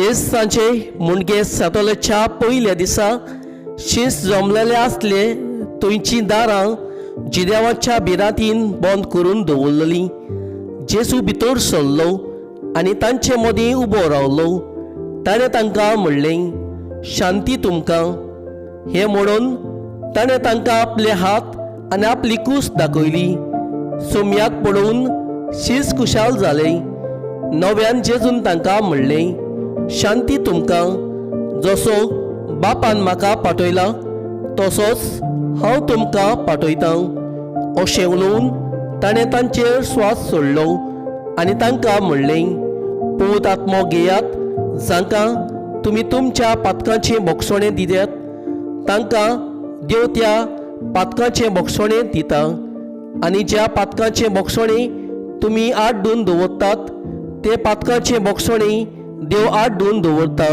तेच सांजे मुणगे सातोल्याच्या पयल्या दिसा शींस जमलेले आसले थंयचीं दारां जिदेवाच्या बिरातीन बंद करून दवरलेलीं. जेजू भितर सरलो आनी तांचे मदीं उबो रावलो. ताणें तांकां म्हणलें, शांती तुमकां. हें म्हणून ताणें तांकां आपले हात आनी आपली कूस दाखयली. सोमयाक पळोवन शीस खुशाल जाले. नव्यान जेजून तांकां म्हणलें, शांती तुमकां. जसो बापान म्हाका पाठयला तसोच हांव तुमकां पाठयतां. अशें उलोवन ताणें तांचेर स्वास सोडलो आनी तांकां म्हणलें, पूत आत्मो घेयात. जांकां तुमी तुमच्या पातकांचें भोगसणें दिल्यात तांकां देव त्या पातकांचें भोगसणें दिता, आनी ज्या पातकांचें भोगसणें तुमी आड्डून दवरतात ते पातकांचें भोगसणें देव आड्डून दवरता.